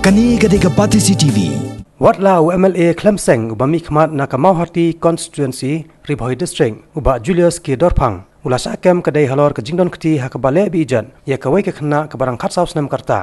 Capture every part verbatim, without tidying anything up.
Kane ka dei ka Batesi T V. Wat la u M L A khlem seng uba mihkhmat na ka Mawhati Constituency, Ri Bhoi District, u Bah Julius K Dorphang, u la shah kem ka dei halor ka jingdonkti ha kaba leh be-ijot ïa kawei ka khynnah kaba dang khatsaw snem ka rta.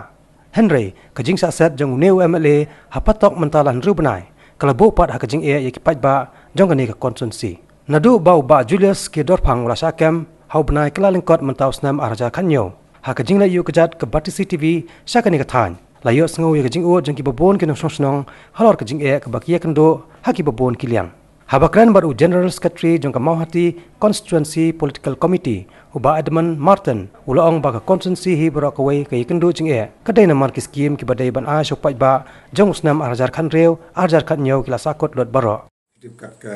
Hynrei ka jingshah set jong une u M L A ha patok mynta la hynriew bnai ka la buh pat ha ka jingeh ïa ki paidbah jong kane ka constituency. Naduh ba u Bah Julius K Dorphang u la shah kem ha u bnai Kyllalyngkot mynta u snem ar hajar khathynñiew, ha ka jingleit ïuh kjat ka Batesi T V sha kane ka thaiñ, la ïohsngew ïa ka jingud jong kiba bun ki nongshong shnong halor ka jingeh kaba ki ïakynduh ha kiba bun ki liang. Haba kren bad u General Secretary jong ka Mawhati Constituency Political Committee, u Bah Edmund Martin, u la ong ba ka constituency hi baroh kawei ka ïakynduh jingeh ka dei namar ki skim kiba dei ban ai sha u paidbah jong u snem ar hajar khathynriew ar hajar khathynñiew ki la sahkut lut baroh. Ki dei kat ka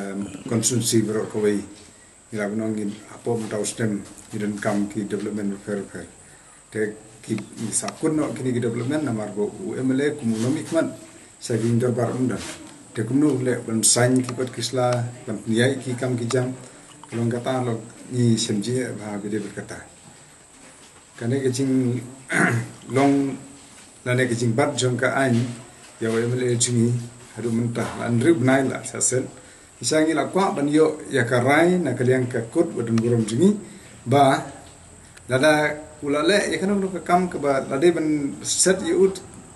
constituency baroh kawei, ngi la ban ong ngi hapoh mynta u snem ngi donkam ki development bapher bapher. Te ki, ngi sahkut noh kine ki development namar ba u M L A kum u nongmihkhmat sha ki dorbar um don. Te kumno u leh ban saiñ ki kot ki sla, ban pynïaid ki kam ki jam. Ka long kata, long ngi shem jingeh bha ba dei bad kata. Kane ka jinglong lane ka jingbat jong ka aiñ ïa u M L A jong ngi haduh mynta la hynriew bnai la shah set. Shisha ngi la kwah ban ïoh ïa ka rai na ka liang ka kut ba don burom jong ngi ba lada u la leh ïa kano kano ka kam kaba la dei ban set ïa u,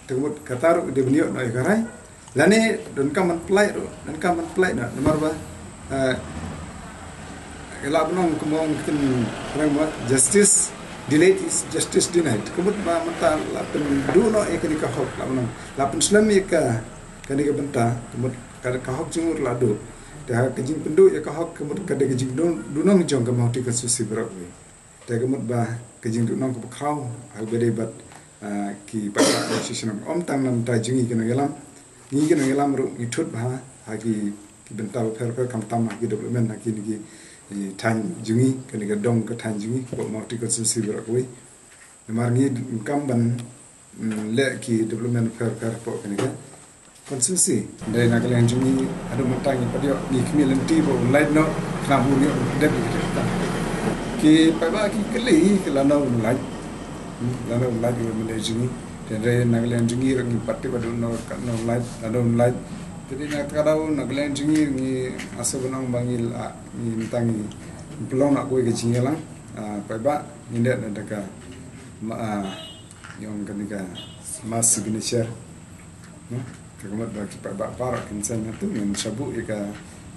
te ka mut kata ruh u dei ban ïoh noh ïa ka rai. Lane donkam ban pynlait ruh, donkam ban pynlait noh namar ba, eh, la ban ong kumba ong kin rang ba justice delayed is justice denied. Ka mut ba mynta la pynduh noh ïa kane ka hok, la ban ong la pynslem ïa ka, kane ka bynta, ka mut ka, ka hok jong u la duh. Te ha ka jingpynduh ïa ka hok ka mut ka dei ka jingduh, duhnong jong ka Mawhati constituency baroh kawei. Te ka mut ba ka jingduhnong kaba khraw ha kaba dei bad, ah, ki paidbah shisha, ym tang na bynta jong ngi ki nongïalam. Ngi ki nongïalam ruh ngi thut bha ha ki, ki bynta bapher bapher, khamtam ha ki development ha kine ki, eh, thaiñ jong ngi, kane ka dong ka thaiñ jong ngi, ka Mawhati constituency baroh kawei. Namar ngi donkam ban, mm, leh ki development bapher bapher hapoh kane ka constituency. Dei na ka liang jong ngi haduh mynta ngi pat ïoh, ngi khmih lynti ba un lait noh, khnang ba un ïoh ban pyndep ïa kita. Ki paidbah ki kylli ki lano un lait. Hmm, lano un lait ïa u M L A jong ngi. Te dei na ka liang jong ngi ruh ngi pat tip haduh no katno un lait, lano un lait. Te dei na kata ka daw na ka liang jong ngi, ngi asa ban ong ba ngi la, ngi mynta ngi pynlong noh kawei ka jingïalang. Ah, paidbah ngin leh na da ka ma, ah, ïong kane ka mass signature. Hmm? Te ka mut ba ki paidbah baroh kin seng, hato ngin sa buh ïa ka,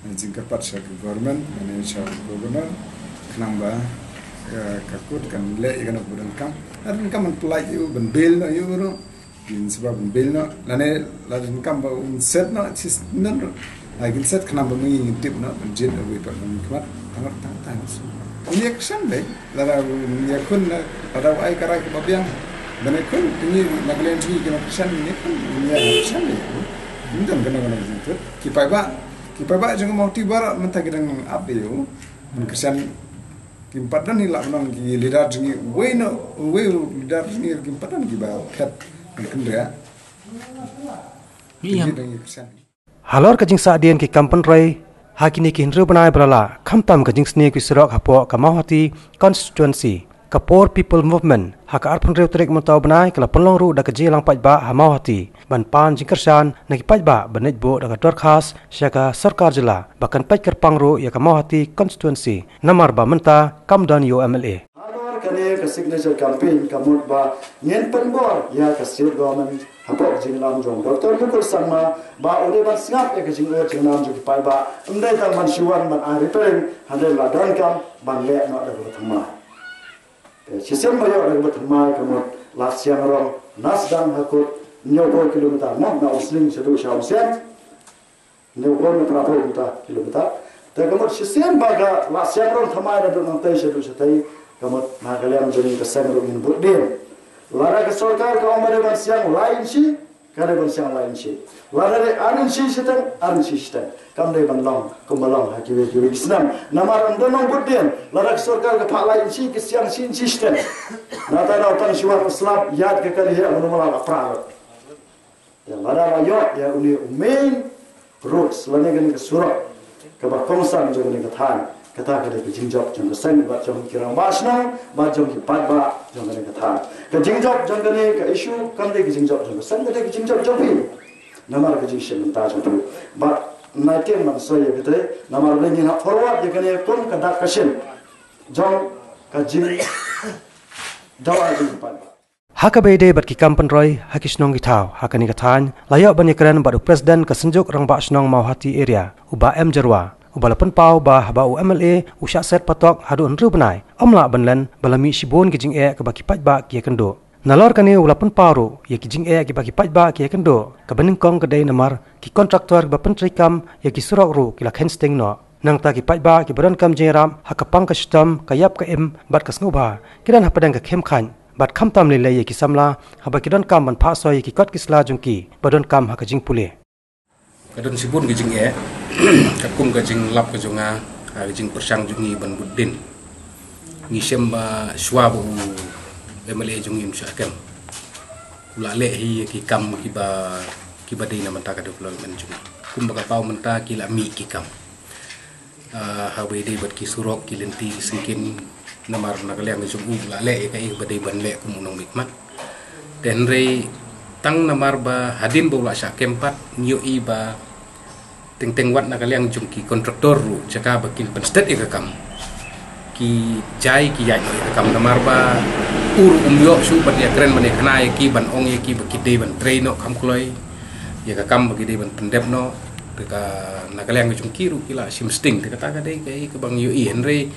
eh, jingkyrpad sha ka government, lane sha u governor, khnang ba, eh, ka kut kan leh ïa kano kaba donkam. Lada donkam ban pynlait ïa u, ban bail noh ïa u ruh, ngin sa ban bail noh. Lane lada donkam ba un set noh shisyndon ruh, la kin set khnang ba ma ngi ngin tip noh ban jied uwei pat u nongmihkhmat. Tang, tang, tang. Ngin ïa kyrshan dei. Lada u ïakhun, lada u ai ka rai kaba biang ban ïakhun, te ngi na ka liang jong ngi ki nongkyrshan, ngi ïakhun, ngi ïakyrshan ïa u. Ym don kano kano ka jingthut. Ki paidbah, ki paidbah jong ka Mawhati baroh mynta ki dang ap ïa u ban kyrshan. Kim pat don, ngi lah ban ong, ki leader jong ngi, uwei noh, uwei u leader jong ngi kim pat don kiba phet ban kynriah. Te ngi dang ïakyrshan. Halor ka jingsahdien ki kam pynroi ha kine ki hynriew bnai ba la lah, khamtam ka jingsniew ki surok hapoh ka Mawhati constituency, ka Poor People Movement ha ka arphew hynriew tarik mynta u bnai ka la pynlong ruh da ka jingïalang paidbah ha Mawhati ban pan jingkyrshan na ki paidbah ban leit buh da ka dorkhas sha ka sorkar jylla ba kan peit kyrpang ruh ïa ka Mawhati constituency namar ba mynta kam don ïa u M L A. Halor kane ka signature campaign ka mut ba ngin pynbor ïa ka state government hapoh ka jingïalam jong Doctor Mukul Sangma ba u dei ban sngap ïa ka jingud jingnam jong ki paidbah, ym dei tang ban shu wan ban ai repairing, hynrei la donkam ban leh noh da kaba thymmai. Te shisien ba ïoh da kaba thymmai ka mut Ladsiangrong na sdang ha kut hynñiewphew kilometer mo, na Umsning shaduh sha Umsiang. Hynñiewphew ne phra phew kilometer, kilometer. Te ka mut shisien ba ka Ladsiangrong thymmai naduh nangtei shaduh shatei, ka mut na ka liang jong ngi ka seng ruh ngin bud dien. Lada ka sorkar ka ong ba dei ban siang lai inshi, ka dei ban siang lai inshi. Lada dei ar inshi shiteng, ar inshi shiteng. Kam dei ban long kumba long ha kiwei kiwei ki snem. Namar ym don nongbud dien. Lada ka sorkar ka phah lai inshi, ka siang shi inshi shiteng. Nangta daw tang shuwa ka slap, ïaid ka kali heh, mano mano la pra lut. Ïa, lada la ïoh ïa une u main roads lane kane ka surok kaba kongsan jong kane ka thaiñ, Kata ka dei ka jingjop jong ka seng bad jong ki rangbah shnong bad jong ki paidbah jong kane ka thaiñ. Ka jingjop jong kane ka issue kam dei ka jingjop jong ka seng, ka dei ka jingjop jong phi. Namar ka jingshim bynta jong phi. Bad nai tieng ban soi ïa kata, namar ba ngin hap forward ïa kane kum ka dak ka shin jong ka jingdawa jong ki paidbah. Ha kaba ïadei bad ki kam pynroi ha ki shnong ki thaw ha kane ka thaiñ, la ïoh ban ïakren bad u President ka Synjuk Rangbah Shnong Mawhati Area, u Bah M Jyrwa, uba la pynpaw ba haba u M L A u shah set patok haduh hynriew bnai, ym lah ban len ba la mih shibun ki jingeh kaba ki paidbah ki ïakynduh. Nalor kane u la pynpaw ruh ïa ki jingeh kiba ki paidbah ki ïakynduh, kaba nyngkong ka dei namar ki kontraktor kiba pyntreikam ïa ki surok ruh ki la kheiñ sting noh. Nangta ki paidbah kiba donkam jingïarap ha ka pang ka shitom, ka ïap ka im bad ka sngewbha, ki don hapdeng ka khim khaiñ bad khamtam lei lei ïa ki samla haba ki donkam ban phah soi ïa ki kot ki sla jong ki ba donkam ha ka jingpule. Ka don shibun ka jingeh katkum ka jinglap ka jong nga ha ka jingpyrshang jong ngi ban bud dien. Ngi shem ba shuwa ba u M L A jong ngi um shah kem, u la leh hi ïa ki kam kiba, kiba dei na bynta ka development jong ngi. Kumba ka paw mynta ki la mih ki kam. Ah, haba ïadei bad ki surok, ki lynti, ki syngkien, namar na ka liang ka jong u la leh ïa kaei ba dei ban leh kum u nongmihkhmat. Te hynrei tang namar ba hadien ba u la shah kem pat ngi ïohi ba teng teng wat na ka liang jong ki kontraktor ruh jaka ba kin pynstet ïa ka kam, ki jai ki ïaid noh ïa ka kam, namar ba u ruh um ïoh shuh ban ïakren ban ïakhana ïa ki, ban ong ïa ki ba ki dei ban trei noh kham kloi ïa ka kam ba ki dei ban pyndep noh. Te ka, na ka liang ka jong ki ruh ki la shim sting. Te kata ka dei kaei kaba ngi ïohi. Hynrei,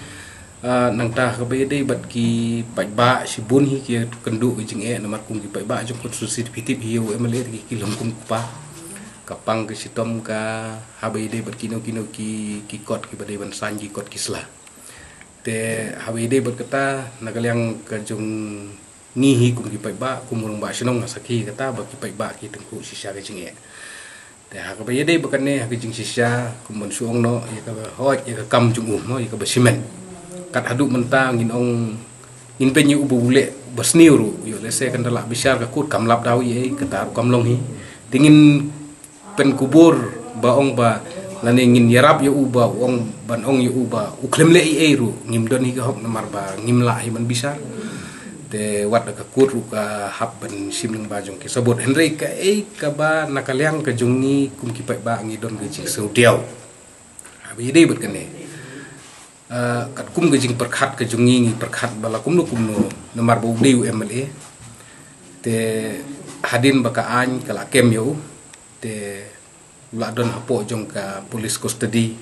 ah, nangta kaba ïadei bad ki paidbah, shibun hi ki ïakynduh ka jingeh, namar kum ki paidbah jong konstituensi Phi tip hi ïa u M L A te ki long kum kpa. Ka pang ka shitom ka, haba ïadei bad kino kino ki, ki kot kiba dei ban saiñ, ki kot ki sla. Te haba ïadei bad kata, na ka liang ka jong ngi hi kum ki paidbah, kum u rangbah shnong nga sakhi kata ba ki paidbah ki tyngkhuh shisha ka jingeh. Te ha kaba ïadei bad kane, ha ka jingshisha, kum ban shu ong noh ïa kaba hoi, ïa ka kam jong u mo, ïa kaba shimet. Kat haduh mynta ngin ong, ngin pyn ïa u ba u leh ba sniew ruh, ïoh lehse kan da lah bishar ka kut, kam lap daw ïa ei, kata ruh kam long hi. Te ngin pynkubur ba ong ba, lane ngin ïarap ïa u ba u ong, ban ong ïa u ba u khlem leh ei ei ruh, ngim don hi ka hok namar ba ngim lah hi ban bishar. Te wat da ka kut ruh ka hap ban shim lyngba jong ki sabut. Hynrei kaei kaba na ka liang ka jong ngi kum ki paidbah ngi don ka jingsngewdiaw. Haba ïadei bad kane, ah, katkum ka jingpyrkhat ka jong ngi, ngi pyrkhat ba la kumno kumno namar ba u dei u M L A. Te hadien ba ka aiñ ka la kem ïa u, te u la don hapoh jong ka police custody.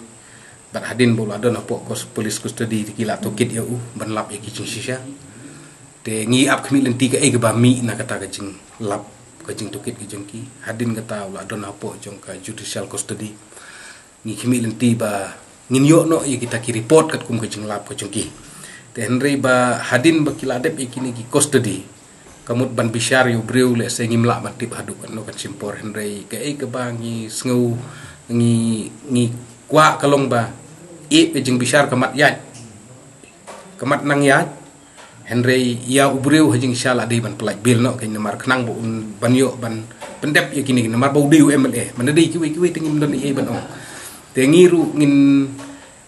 Bad hadien ba u la don hapoh kos-, police custody te ki la tohkit ïa u ban lap ïa ki jingshisha. Te ngi ap khmih lynti kaei kaba mih na kata ka jinglap, ka jingtohkit ka jong ki. Hadien kata u la don hapoh jong ka judicial custody. Ngi khmih lynti ba ngin ïoh noh ïa kita ki report katkum ka jinglap ka jong ki. Te hynrei ba hadien ba ki la dep ïa kine ki custody, ka mut ban bishar ïa u briew lehse ngim lah ban tip haduh katno kan shim por. Hynrei kaei kaba ngi sngew, ngi, ngi kwah ka long ba ïa ka jingbishar ka mat ïaid, ka mat nang ïaid. Hynrei ïa u briew ha jingshisha la dei ban pyllait bail noh kein namar khnang ba un ban ïoh ban pyndep ïa kine, namar ba u dei u M L A. Manda dei kiwei kiwei te ngim don ei ei ban ong. Te ngi ruh ngin,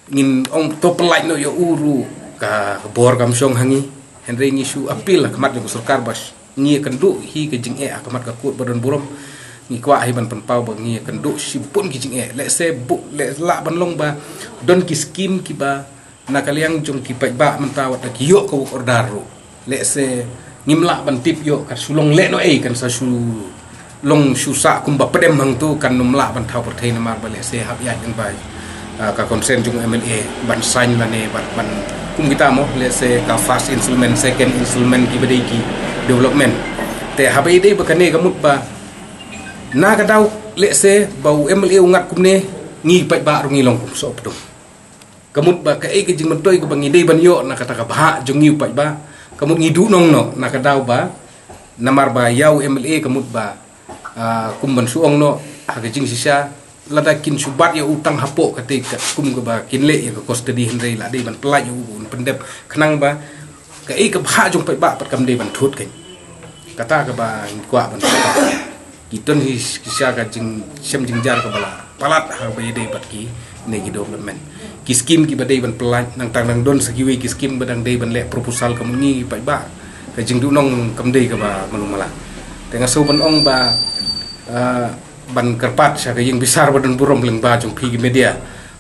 ngin ong to pyllait noh ïa u ruh ka bor kam shong ha ngi. Hynrei ngi shu appeal ha khmat jong ka sorkar ba sh-, ngi ïakynduh hi ka jingeh ha khmat ka kut ba don burom. Ngi kwah hi ban pynpaw ba ngi ïakynduh shibun ki jingeh. Lehse buh, leh lah ban long ba don ki skim kiba na ka liang jong ki paidbah mynta wat la ki ïoh ka work order ruh. Lehse ngim lah ban tip ïoh kan shu long lehnohei, kan sa shu long shu sah kumba pdem hangto, kan ym lah ban thaw pyrthei namar ba lehse hap ïaid lyngba, ah, ka consent jong u M L A ban sign lane ban, ban kum kita mo, lehse ka first installment, second installment kiba dei ki development. Te haba ïadei bad kane ka mut ba na ka daw lehse ba u M L A u ngat kumne, ngi paidbah ruh ngi long kum soh pdung. Ka mut ba kaei ka jingmyntoi kaba ngi dei ban ïoh na kata ka bhah jong ngi u paidbah, ka mut ngi duhnong noh na ka daw ba namar ba ïa u M L A ka mut ba, ah, kum ban shu ong noh ha ka jingshisha, lada kin shu bat ïa u tang hapoh kata ka kum kaba kin leh ïa ka custody, hynrei la dei ban pyllait ïa u, un pyndep khnang ba kaei ka bhah jong paidbah pat kam dei ban thut kein. Kata kaba ngi kwah ban Ki don hi ki sha ka jing shem jingjar kaba la palat ha ba ïadei bad kine ki development. Ki skim kiba dei ban pynlait, nangta nang don sa kiwei ki skim ba dang dei ban leh proposal ka mynta ngi paidbah. Ka jingduhnong kam dei kaba malu mala. Te nga shu ban ong ba, ah, ban kyrpad sha ka ïing bisar ba don burom lyngba jong phi ki media.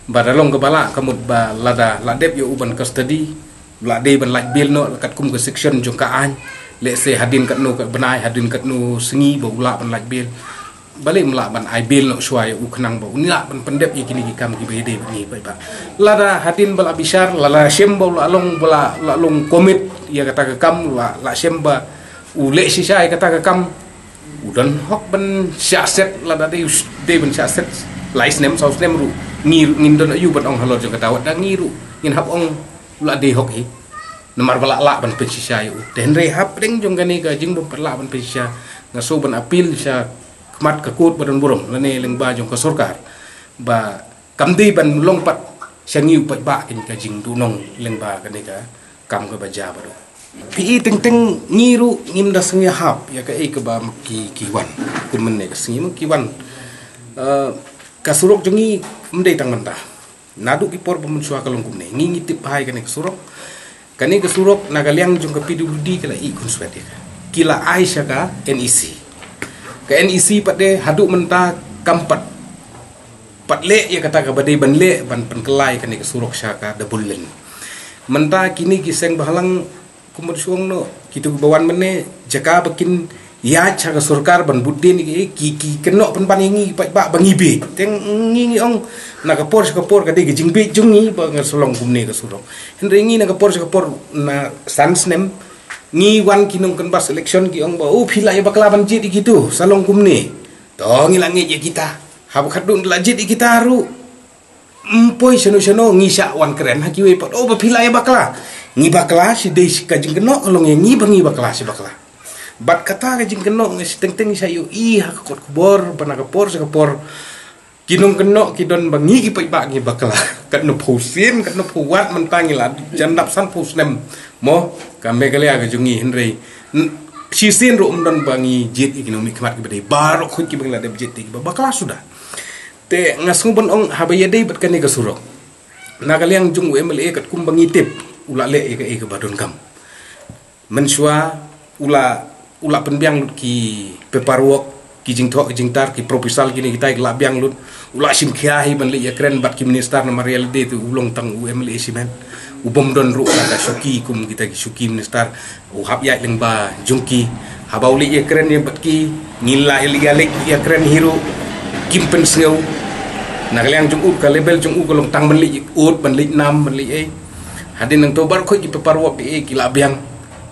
Ba da long kaba lah ka mut ba lada la dep ïa u ban custody, la dei ban lait bail noh katkum ka section jong ka aiñ. Let's say hadien katno ka bnai, hadien katno sngi ba u lah ban lait bail. Balei ym lah ban ai bail noh shuwa ïa u khnang ba un lah ban pyndep ïa kine ki kam kiba ïadei bad ngi paidbah. Lada hadien ba la bishar, lada shem ba u la long, ba la, la long commit ïa kata ka kam, la, la shem ba u leh shisha ïa kata ka kam, u don hok ban shah set, lada dei, dei ban shah set lai snem, saw snem ruh. Ngi ruh ngin don aïu ban ong halor jong kata, wat da ngi ruh ngin hap ong u la dei hok hi. Namar ba la lah ban pynshisha ïa u. Te hynrei hapdeng jong kane ka jingbym pat lah ban pynshisha, nga shu ban appeal sha khmat ka court ba don burom lane lyngba jong ka sorkar ba kam dei ban long pat sha ngi u paidbah kane ka jingduhnong lyngba kane ka kam kaba jia bad u. Phi i, teng teng ngi ruh ngim da sngewhap ïa kaei kaba ki, ki wan. Kumne ka sngi ma ki wan. Eh, ka surok jong ngi ym dei tang mynta. Naduh ki por ba mynshuwa ka long kumne. Ngi, ngi tip bha ïa kane ka surok. Kane ka surok na ka liang jong ka P W D ka la ïeh khun swet ïa ka. Ki la ai sha ka N E C. Ka N E C pat de haduh mynta kam pat, pat leh ïa kata kaba dei ban leh ban pynkylla ïa kane ka surok sha ka double lane. Mynta kine ki seng bhalang, kumba shu ong noh, kito kiba wan mynne, jaka ba kin ïaid sha ka sorkar ban bud dien ïa ki, ki, ki kynnoh pynban ïa ngi paidbah ba ngi bieit. Te ngi, ngi ong na ka por sha ka por ka dei ka jingbieit jong ngi ba nga shu long kumne ka surok. Hynrei ngi na ka por sha ka por na san snem ngi wan ki nongcanvass election ki ong ba, "Oh, phi lah ïa bakla ban jied ïa kito, sa long kumne." To ngi la ngeit ïa kita. Haba khatduh la jied ïa kita ruh, ym poi shano shano, ngi shah wan kren ha kiwei pat, "Oh, ba phi lah ïa bakla." Ngi bakla shi dei shi ka jingkynnoh ka long ïa ngi ba ngi bakla shi bakla. Bad kata ka jingkynnoh ngi shi teng teng ngi shah ïohi ha ka kot khubor ba na ka por sha ka por ki nongkynnoh ki don ba ngi ki paidbah ngi bakla. Katno phew sien, katno phew wat mynta ngi la jan dap san phew snem mo ka Meghalaya ka jong ngi, hynrei n-, shisien ruh ym don ba ngi jied ïa ki nongmihkhmat kiba dei, baroh khoit kiba ngi la dep jied ïa kiba bakla suda. Te nga sngew ban ong haba ïadei bad kane ka surok, na ka liang jong u M L A katkum ba ngi tip, u la leh ïa kaei kaba donkam. Mynshuwa u la, u la pynbiang lut ki paperwork, ki jingthoh ki jingtar, ki proposal kine kita ki la biang lut. U la shim khia hi ban leit ïakren bad ki minister, namar ïa lade te u long tang u M L A shimet. U bym don ruh ka shuki kum kita ki shuki minister. U hap ïaid lyngba jong ki. Haba u leit ïakren ïa bad ki, ngi la ïa leit ïakren hi ruh kim pynsngew. Na ka liang jong u, ka level jong u ka long tang ban leit ud, ban leit nam, ban leit ei. Hadien nangto baroh khoit ki paperwork ki ei ki la biang.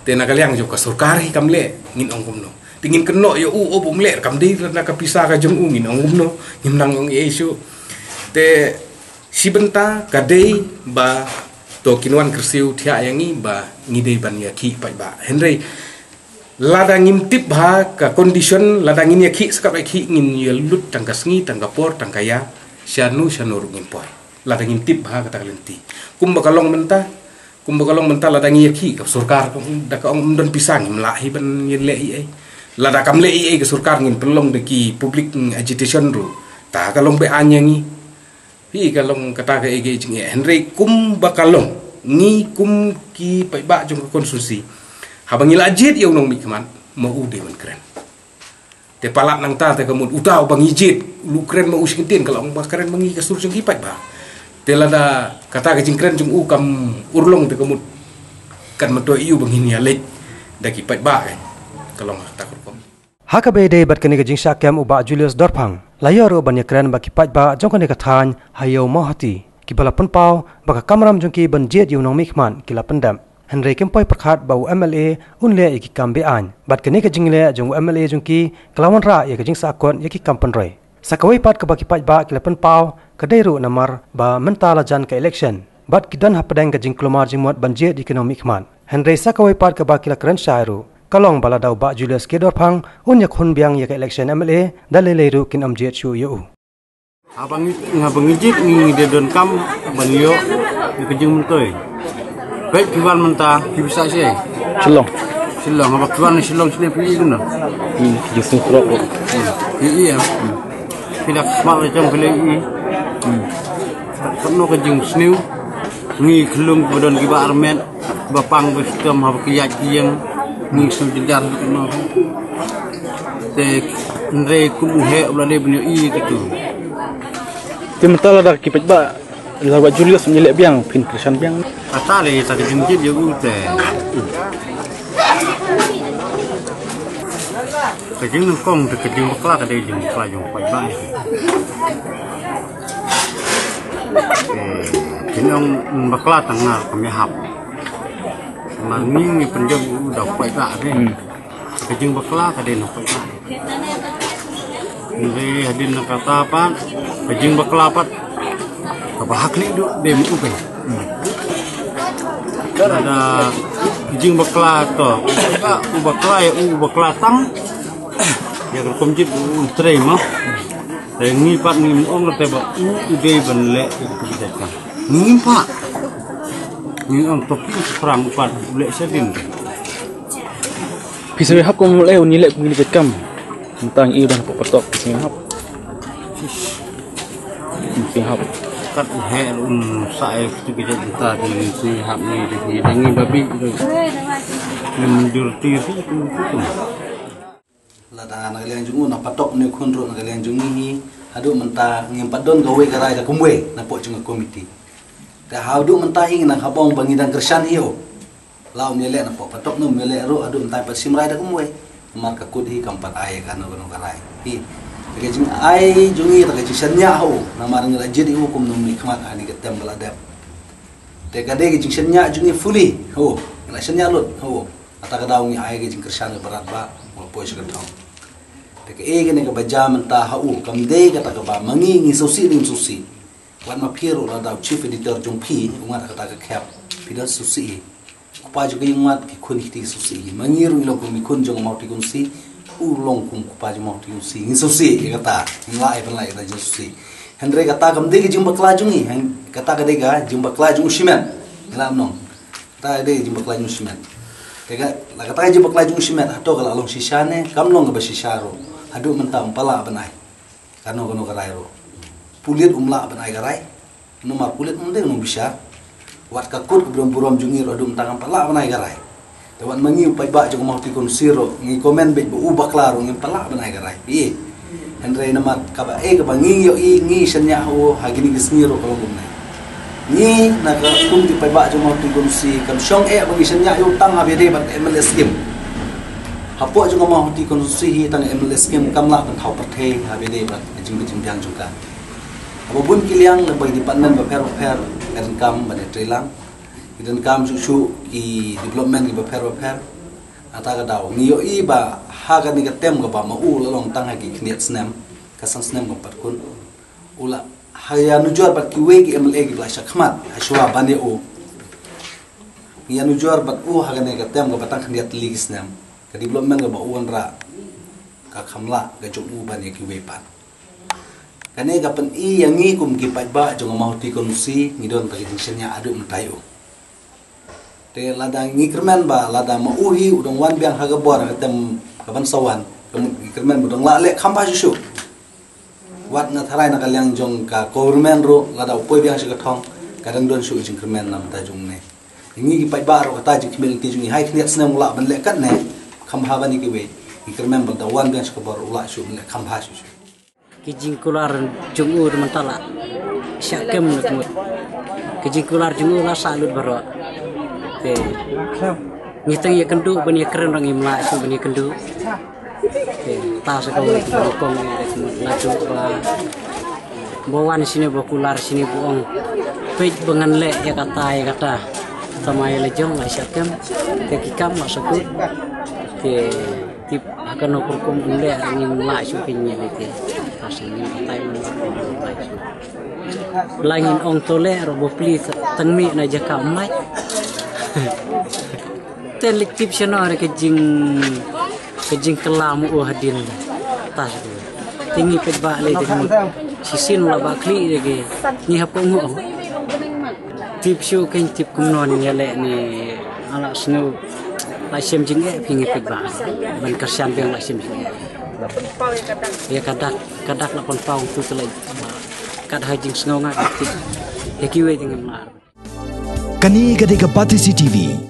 Te na ka liang jong ka sorkar hi kam leh, ngin ong kumno? Te ngin kynnoh ïa u, u bym leh, kam dei na ka pisa ka jong u, ngin ong kumno? Ngim nang ong ei shuh. Te shi bynta ka dei ba to kin wan kyrsiew thiah ïa ngi ba ngi dei ban ïakhih paidbah. Hynrei lada ngim tip bha ka condition, lada ngin ïakhih, sa kaba ïakhih ngin ïalut tang ka sngi, tang ka por, tang ka ïa, shano shano ruh ngin poi. Lada ngim tip bha kata ka lynti. Kumba ka long mynta, kumba ka long mynta lada ngi ïakhih ka sorkar, da ka ong ym don pisa, ngim lah hi ban ïaleh ei ei. Lada kam leh ei ei ka sorkar, ngin pynlong da ki public agitation ruh, ta ka long be-aiñ ïa ngi. Hi ka long kata ka ei ka ei jingeh. Hynrei kumba ka long, ngi kum ki paidbah jong ka constituency, haba ngi la jied ïa u nongmihkhmat, ma u dei ban kren. Te palat nangta te ka mut uta uba ngi jied, u kren ma u shi kyntien, ka long ba kren ma ngi ka sur jong ki paidbah. Te lada kata ka jingkren jong u kam urlong te ka mut kan myntoi ïa u ba ngin ïaleit da ki paidbah, kan. Ka long ha kata ka rukom. Ha kaba ïadei bad kane ka jingshah kem, u Bah Julius Dorphang la ïoh ruh ban ïakren bad ki paidbah jong kane ka thaiñ ha Ïew Mawhati, kiba la pynpaw ba ka kamram jong ki ban jied ïa u nongmihkhmat ki la pyndep. Hynrei kim poi pyrkhat ba u M L A un leh ïa ki kam be-aiñ. Bad kane ka jingleh jong u M L A jong ki ka la wanrah ïa ka jingsahkut ïa ki kam pynroi. Sa kawei pat kaba ki paidbah ki la pynpaw ka dei ruh namar ba mynta la jan ka election bad ki don hapdeng ka jingkulmar jingmut ban jied ïa ki nongmihkhmat. Hynrei sa kawei pat kaba ki la kren shai ruh ka long ba lada u Bah Julius K Dorphang un ïakhun biang ïa ka election M L A, da lei lei ruh kin ym jied shuh ïa u. Haba ngi, haba ngi jied ngi, ngi dei donkam ban ïoh ïa ka jingmyntoi. Peit phi wan mynta phi pisa shi. Shalom. Shillong, haba ki wan na Shillong shane phi i kumno? Hmm, jingsngewkhroh. Phi i em. Phi da khmat ka jong phi la i. Katno ka jingsniew. Ngi khlung ba don kiba armet, ba pang ba shitom haba ki ïaid ki ïeng. Ngi sngew jynjar kumno. Te hynrei kum u heh u la dei ban ïohi katu. Te mynta lada ki paidbah, lada Julius um ïaleh biang, phin kyrshan biang. Kata le ta ka jingjit ïa u te. Ka jingnyngkong te ka jingbakla ka dei jingbakla jong u paidbah. Eh, kin ong bakla tang na ka mihap. Ma ngi ngi pynjot u da u paidbah te. Hmm. Ka jingbakla ka dei na u paidbah. Hynrei hadien na kata pat, ka jingbakla pat, kaba ha khlieh duh dei ma u kane. Lada ka jingbakla to, u bakla ïa u, u bakla tang. Ïa ka rukom jit u, u trei mo. Te ngi pat ngim ong te ba u, u dei ban leh ïa ka jait kam. Ngim pat. Ngi ong to ki phrang u pat u leh shadien. Phi sngewhap kum u leh, u ni leh kum u ni jait kam. Mynta ngi i u dang hapoh patok, phi sngewhap. Phi sngewhap. Kat u heh ruh un sa ai katu ki jait mynta, phi sngewhap ngi, phi dang ngi babi tu. Ngi majority phi tu tu. Lada na ka liang jong u na patok ne khun ruh na ka liang jong ngi hi, haduh mynta ngim pat don kawei ka rai da kumwei na poh jong ka komiti. Te haduh mynta hi ngi nang habong ba ngi dang kyrshan hi o. La um ïaleh na poh patok ne um ïaleh ruh haduh mynta pat shim rai da kumwei. Namar ka kut hi kam pat ai kano kano ka rai. Hi. Te ka jingai jong ngi, te ka jingshaniah ha u. Namar ngi la jied ïa u kum u nongmihkhmat ha kane ka term ba la dep. Te ka dei ka jingshaniah jong ngi fully ha u. Ngi la shaniah lut ha u. Kata ka daw ngi ai ka jingkyrshan kaba radbah, ba poi sha ka thong. Te kaei kane kaba jia mynta ha u, kam dei kata kaba ma ngi ngi sngewsih ne ngim sngewsih. Wat ma phi ruh lada u chief editor jong phi u ngat kata ka khep, phi don sngewsih hi. Kpa jong ka ïing u ngat, ki khun ki kti sngewsih hi. Ma ngi ruh ngi long kum ki khun jong ka Mawhati constituency, u long kum kpa jong Mawhati constituency, ngi sngewsih ïa kata, ngi lah ïa ban lah ïa kata jingsngewsih. Hynrei kata kam dei ka jingbakla jong ngi, kata ka dei ka jingbakla jong u shimet. Ngi lah ban ong. Kata ka dei ka jingbakla jong u shimet. Te ka, la kata ka jingbakla jong u shimet, hato ka la long shisha ne, kam long kaba shisha ruh. Haduh mynta ym pat lah ban ai kano kano ka rai ruh. Pulit um lah ban ai ka rai. Namar pulit um dei u nongbishar. Wat ka kut kaba don burom jong ngi ruh haduh mynta kam pat lah ban ai ka rai. Te wat ma ngi u paidbah jong ka Mawhati constituency ruh, ngi comment beit ba u bakla ruh ngim pat lah ban ai ka rai. Phi i. Hynrei namar kaba ei kaba ngi ïohi, ngi shaniah ha u ha kine ki sngi ruh ka long kumne. Ngi na ka kum ki paidbah jong ka Mawhati constituency kam shong eh ba ngi shaniah ïa u tang haba ïadei bad ka M L A scheme. Hapoh jong ka Mawhati constituency hi tang M L A scheme kam lah ban thaw pyrthei haba ïadei bad ka jing, ka jingbiang jong ka. Haba bun ki liang na ki department bapher bapher, ka donkam ban ïatreilang. Ki donkam shuh shuh ki development ki bapher bapher. Kata ka daw ngi ïohi ba ha kane ka term kaba ma u la long tang ha ki khyndiat snem, ka san snem kam pat kut. U la ha ïanujor bad kiwei ki M L A kiba la shah khmat ha shuwa ban ïa u. Ngi ïanujor bad u ha kane ka term kaba tang khyndiat tylli ki snem. Ka development kaba u wanrah ka kham lah ka jong u ban ïa kiwei pat. Kane ka pyni ïa ngi kum ki paidbah jong ka Mawhati constituency, ngi don ta ka jingshaniah haduh mynta ïa u. Te lada ngi kyrmen ba lada ma u hi u dang wan biang ha ka bor ha ka term kaban sa wan, ka mut ngi kyrmen ba u dang lah leh kham bha shuh shuh. Wat nga tharai na ka liang jong ka government ruh, lada u poi biang sha ka thong, ka dang don shuh jingkyrmen na bynta jong ne. Ngi ki paidbah ruh kata jingkhmih lynti jong ngi, ha ki khyndiat snem u lah ban leh katne kham bha ban ïa kiwei. Ngi kyrmen ba lada wan biang sha ka bor u lah shuh ban leh kham bha shuh shuh. Ki jingkular jong u da mynta la shah kem na ka mut. Ki jingkular jong u la sah lut baroh. Te ngi tang ïakynduh ban ïakren ruh ngim lah shuh ban ïakynduh. Te ta sa kawei ka nyngkong ïa ka mut la duh ba, ba wan shane ba kular shane ba ong. Peit ba ngan leh ïa kata ïa kata. Tama ïa la jong la shah kem. Te ki kam la sa kut. Te tip ha kano ka rukom um leh, ngin lah shuh pynïeng ïa te. Ka sngewbha tai mun ba lai shuh. La ngin ong to leh ruh ba pli tang mih na jaka um lai. Te leit tip shano re ka jing, ka jingkylla ma u hadien. Ta shu. Te ngi peit ba lei te shisien la ba khlieh re ke. Ngi hap ko ngo. Tip shu kein tip kumno ngi ïaleh ne ala sngew. La shem jingeh phi ngi peit ba ban kyrshan biang la shem jingeh. Ïa ka dak, ka dak la pynpaw tu te la kat ha jingsngew nga ka tip. Ïa kiwei te ngim lah. Kane ka dei ka Batesi T V,